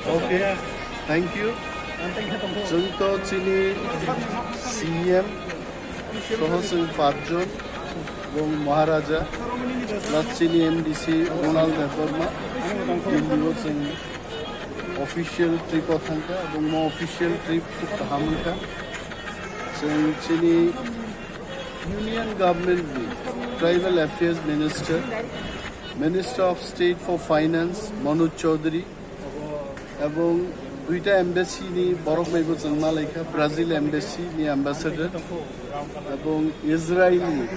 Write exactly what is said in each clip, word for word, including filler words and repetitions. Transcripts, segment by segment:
Okay, thank you. Chwng to chini C M soho chwng pachjon, ebong Maharaja, plus chini M D C Ronald Debbarma, Delhi o chwng official trip o thangkha, ebong mo official trip khub kaham wngkha. Chwng chini Union Government ni Tribal Affairs Minister, Minister of State for Finance Manoj Chaudhary, ebong duita embassy ni borok bai bo chwng malaikha, Brazil embassy ni ambassador ebong Israel ni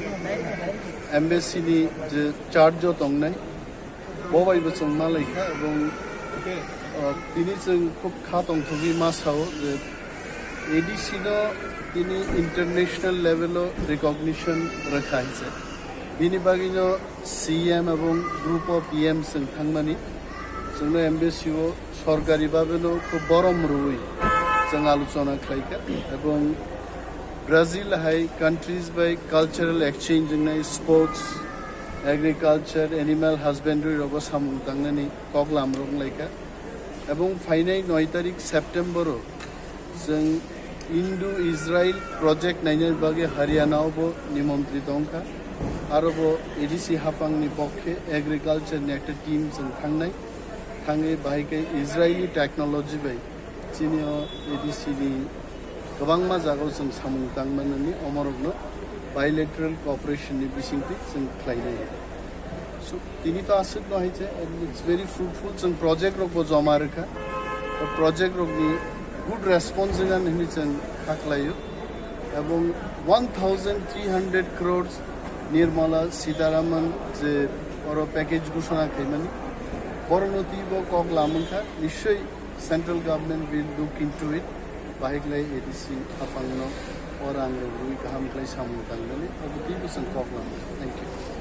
embassy ni je charge o tongnai, bo bai bo chwng malaikha, ebong, uh, tini chwng khub kha tongthogwi ma sao je A D C no tini international level o recognition rwkha hinse. Bini bagwino C M ebong group of P M chwng thangmani, chwngno embassy o sorkari babeno khub borom rwui chwng alochona khlaikha, ebong Brazil hai countries bai cultural exchange wngnai, sports, agriculture, animal husbandry rogo samung tangnani koklam rok wnglaikha. Ebong phainai noi tarik September o chwng Indo-Israel project nainani bagwi Haryana o bo nimontri tongkha. Aro bo A D C haphangni pokhe agriculture ni ekta team chwng thangnai. Thangwi bahai khe Israeli technology bai chini o A D C ni kwbangma jagao chwng samung tangmani omorokno bilateral cooperation ni bisingtwi chwng khlainai. So, tini to aswk no hai je, and it's very fruitful, chwng project rok bo joma rwkha. O project rok ni good response wngkha hinwi chwng kha khlaio. Ebong one thousand three hundred crores Nirmala Sitharaman je oro package ghoshona khaimani, borokno twi bo kok lamwngkha, nischoi central government will look into it, bahai khlai A D C haphangno o rang rok rwi kaham khlai samung tangmani, abo twi bo chwng kok lamwngkha. Thank you.